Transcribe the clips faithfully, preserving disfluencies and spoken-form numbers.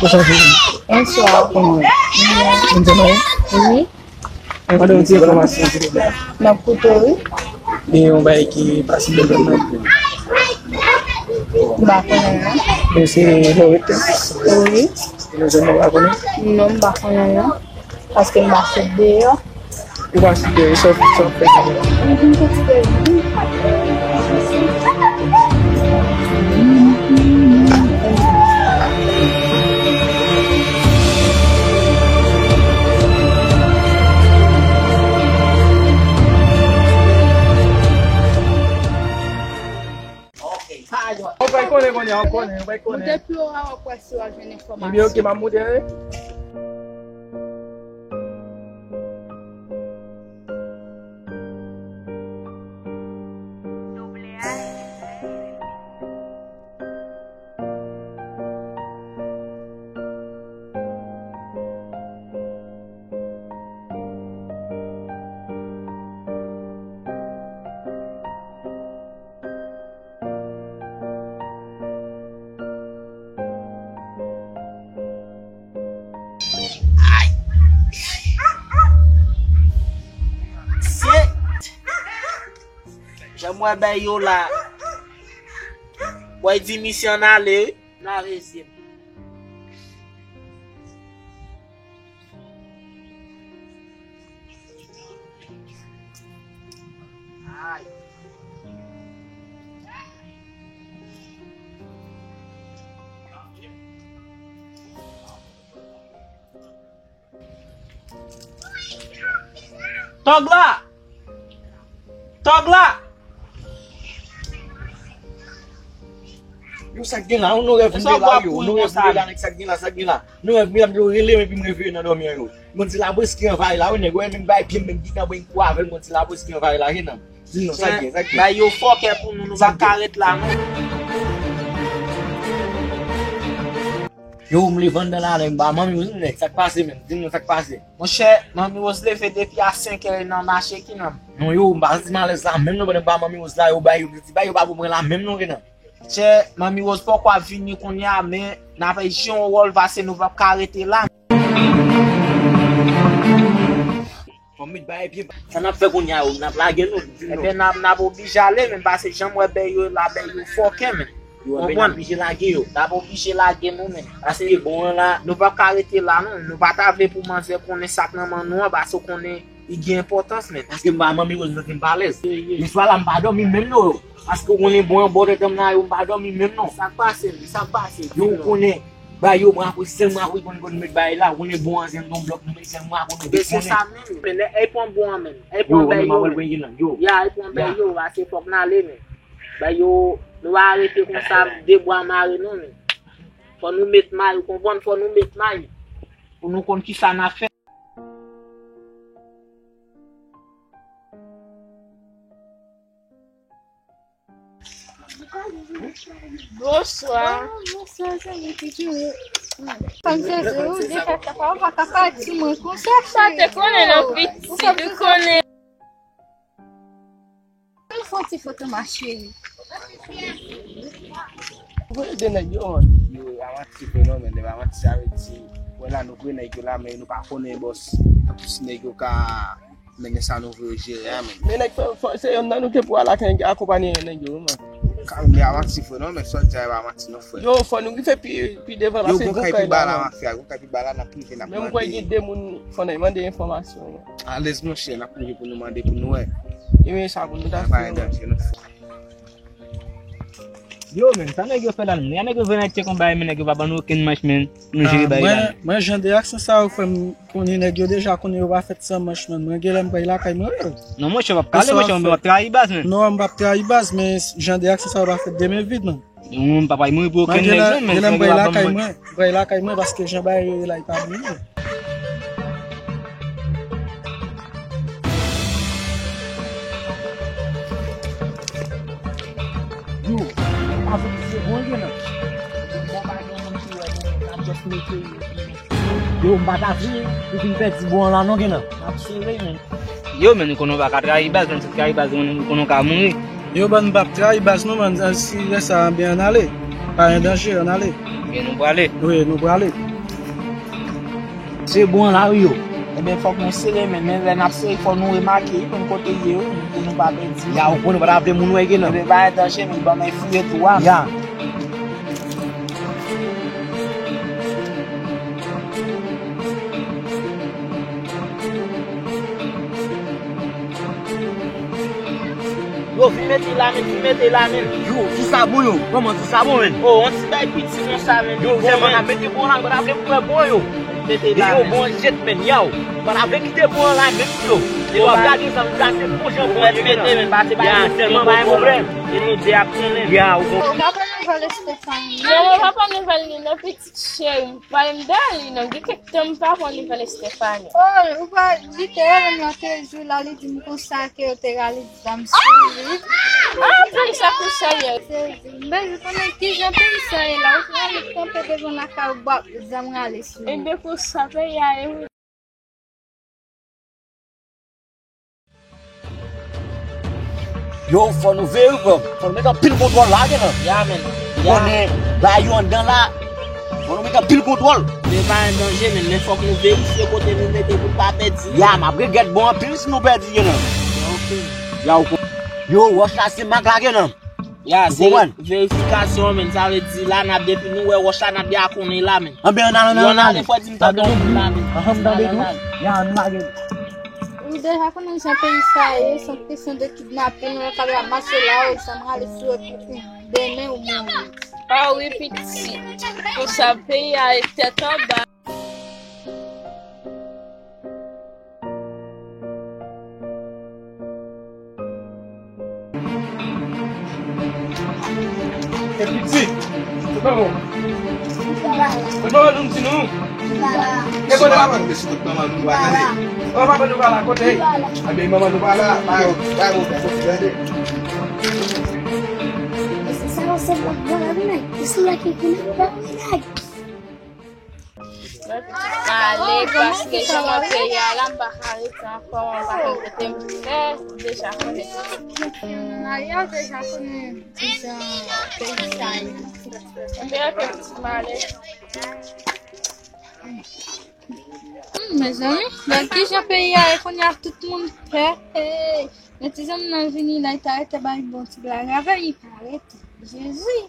Bonswa. Kòman w ye? Mwen byen. Wi. Mwen vle yon ti enfòmasyon, silvouplè. M ap koute w, wi. Gen yon bagay ki pase nan zòn nan. M pa konnen, non. Men se Lorette. Wi. Gen yon zòn nou pa konnen? Non, m pa konnen, non. Paske m pa sot deyò. Ou pa sot deyò, sa w, sa w fè? M vin sot deyò. Ou bay konnen kounye a, ou konnen, ou bay konnen. Depi w a wè si w a jwenn enfòmasyon. Ebyen, ok, m ap monte, wi. Shit! Jan m wè bèy yo la. Bòy di misye ann ale, wi. Lave zye m. Ay. Tòg la! Tòg la! Yo, sa k gen la? Nou rèv m la, yo. Nou rèv m la, nèg, sa k gen la, sa k gen la? Nou rèv m la, yo rele m epi m reveye nan dòmi an, yo. Mwen di lapolis ki anvayi la, wi, nèg, wè, menm bay pye m, menm gitan, mwen kou avè l, mwen di lapolis ki anvayi la, wi, nèg. Di nou, sa k gen, sa k gen? Bay yo fòkè pou nou, nou p ap ka ret la, non. Yo, m leve anndan la, nèg, m ba manmi yo, nèg, sa k pase, menm? Di nou sa k pase. Monchè, manmi Rose leve depi a senk è nan mache ki nan. Non, yo, m pa santi m alèz la menm non, pandan m pa manmi Rose la, yo bay, yo di bay, yo pa pou mwen la menm non, Renan. Monchè, manmi Rose poko ap vini kounye a, men n ap jwe yon wòl, pase nou p ap ka rete la. Fò m met bay pye. Sa n ap fè kounye a, yo, n ap lage nou, di nou. Ebyen, n ap, n ap oblije ale, men pase jan m wè bèy yo la, bèy yo fòkè, men. Yo, men n ap oblije lage yo. N ap oblije lage nou, men. Paske bon an la. Nou p ap ka rete la, non. Nou pa ta vle pou manzè konnen sa k nan men nou an, paske w konnen li gen enpòtans, men. Paske m pa manmi Rose, m santi m pa alèz. Wi, wi. Meswa la, m pa dòmi menm, non. Paske w konnen bon an bò tèt an m la, yo, m pa dòmi menm, non. Sa k pase, sa k pase? Yo, w konnen, bay yo, mwen apre sèl mwen apre konn konn met bay la, w konnen bon an, se yon blòk, nou met sèl mwen apre nou konnen. Se sa menm, men, e pran bon an menm. E pran bèy yo, men. Yo, men m ap wè l pran nan, yo. Ya, e pran bèy yo, paske fòk n ale, men. Bay yo, nou pa rete konsa, de bwa mare non, men. Fò nou met may, ou konprann? Fò nou met may. Pou nou konn kisa n ap fè. Bonswa. Bonswa, zanmi, ki djounen. Fanm sezi, ou deja sa pa, ou pa ka pati mwen konsa, cheri. Sa te konnen nan pitit, ou konnen. Ann fè yon ti foto, ma chérie. Voye de nèg yo, man. Yo, pa manti vre non, men, pa manti, sa vle di, wè la, nou voye nèg yo la, men nou pa konnen bòs. Tankou si nèg yo ka mennen sa nou voye jere a, men. Men nèg, fò, fò, se yonn nan nou ke pou al akonpanye nèg yo, man. Ka, men pa manti vre non, men sa w di a, e pa manti non, frè. Yo, fò nou rive pi, pi devan, paske gon kay la, mafya, gon kay pi ba la, n ap rive, n ap mande. Men m kwè gen de moun, fò n al mande enfòmasyon, man. Alèz, monchè, n ap rive pou nou mande, pou nou wè. Ebyen, sa pou nou ta fè, non. Yo, men, sa nèg yo fè la, men. Ya nèg yo vin ak tchèk yon bagay, men nèg yo pa ban nou okenn manch, men. Nou jere bagay la, men. Mwen, jan de aksyon sa yo fè m konnen nèg yo deja konnen yo pa fèt san manch, men. Mwen gen lè m pral lakay mwen, wi. Non, monchè, w ap pale, monchè, w ap trayi baz, men. Non, m p ap trayi baz, men jan de aksyon sa yo pa fèt de men vid, men. Mwen, m pa pral mouri pou okenn nèg, non, men. Gen lè m pral lakay mwen, m pral lakay mwen, paske jan bagay yo ye la, e pa bon, non. Yo, m pa sot se bon gen nan. Bon, pa gen moun ki wè nou, n ap just mete yo. Yo, m pa ta vle pou vin pèdi bon an la non gen nan. N ap sere, men. Yo, men nou konnen w pa ka trayi baz, men si w trayi baz, nou konnen w ka mouri. Yo, ban m p ap trayi baz non, man, si lè sa a byen ann ale. Pa gen danje, ann ale. Gen nou prale. Wi, nou prale. Se bon la wi yo. Ebyen, fòk nou sere, men, men lè n ap sere, fò nou remake wi, menm kote ye yo, pou nou pa pèdi. Ya, ou konn, ou pa ta vle moun wè gen nan. Ebyen, pa gen danje, men ban mwen fouye tou a. Ya. Yo, vin mete la, men, vin mete la, men. Yo, ti sa bon, yo. Kòman ti sa bon, men? Oh, on ti bay piti konsa, men. Yo, vrèman, n ap mete bon la, yo pa ta vle m kwè bon, yo. Mete la, yo, men. Bon, jet, men, yow. Pa ta vle kite bon la, men, yo. Yo, ap gade sa, m gade bon jan bon mete, men, pase bay yo, sèlman pa gen pwoblèm. E nou de ap konnen. Ya, ou bon. Ou pa pran nouvèl Estefani? Non, mwen pa pran nouvèl li, non, pitit cheri. Pale m de li, non, gen kèk tan m pa pran nouvèl Estefani. Oh, ou pa, li te rele m lòt jou la, li di m konsa ke yo te rale zam sou li. Ah, peyi sa pou sa ye. Sezi, m bezwen konnen kijan peyi sa ye la, ou pral kanpe devan lakay ou, bwap zam rale sou li. Ebyen, pou sa peyi a ye, wi. Yo, fò nou veye wi, frè m. Fò nou mete anpil kontwòl la, gen nan. Ya, men. Ya. Konnen, ba yo anndan la. Fò nou mete anpil kontwòl. Men pa gen danje, men, men fòk nou verifye kote nou mete pou pa pèdi. Ya, m ap regrèt bon anpil si nou pèdi, gen nan. Ok. Ya, ou kon-, yo, wòch la se mak la, gen nan. Ya, se verifikasyon, men. Sa vle di, la, n ap, depi nou wè wòch la, n ap deja konnen la, men. Anben, ann ale, ann ale, ann ale. Yo, ann ale, fò di m tande yon moun la, men. Ann ale, ann ale. Ya, ann lage. Ou deja konnen jan peyi sa ye, se yon kesyon de kidnapin, ou ka ap mache la, ou zam rale sou ou, demen ou mouri. Ah wi, pitit. Konsa, peyi a ye tèt anba. E piti, se pa bon. Se pa bon, nou di nou. E kote papa nou? Mesi tout manman nou pa tande. Manman nou pa la, kote? Abe manman nou pa la, pa yo, pa yo, pa yo, tande. E se sa, se bon, bon, la, men. E se la ki, ki, ki, ki, Mwen pitit male, paske jan mwen peyi a la, m pa ka rete ankò, mwen pa konn kote m fè, ou deja konnen. Mwen deja konnen kijan peyi sa ye. Mwen deja fè pitit male. Hmm, mezanmi, gad kijan peyi a ye kounye a, tout moun pè. Hey, men ti zanmi nan vini la, li ta rete bay bon ti blag avè l, li pa rete. Jezi.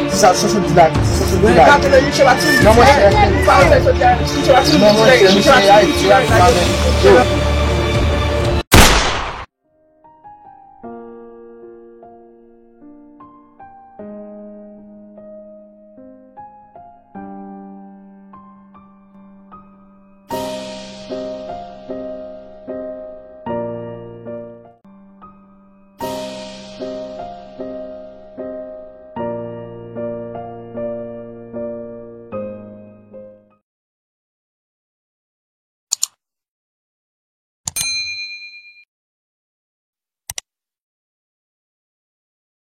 Sa, sa se di la, sa se di la. Non, monchè. Non, monchè, misye Ayiti, Ayiti, Ayiti.